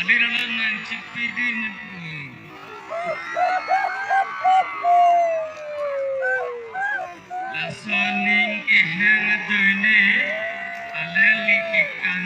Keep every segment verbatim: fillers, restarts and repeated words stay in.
Aliralon nangchipidin pu. Laso aning kehang adoine, alangli kekan.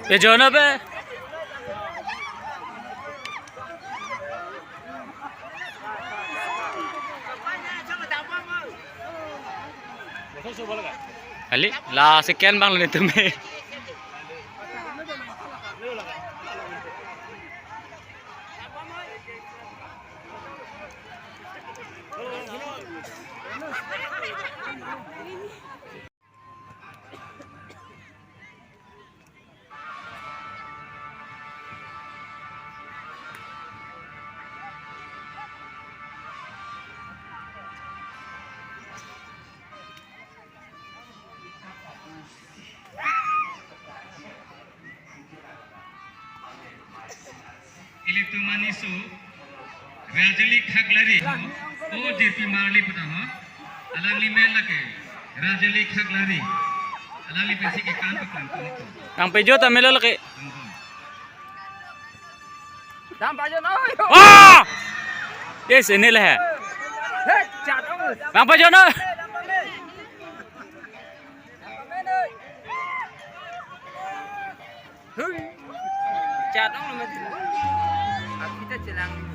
Ye jona be. Kali, la second bang lo netum he. Ilitum aniso Rajali Khaklari, o J P Marli puta ho, alangli mel lake Rajali Khaklari, alangli pensi kekan paklang ko. Nangpejut ta melo lake. Dam pajo na. Ah! Yes, ini leh. Hei, jat ong. Nangpejut na. Hui. Jat ong lo mati. Kita chelang.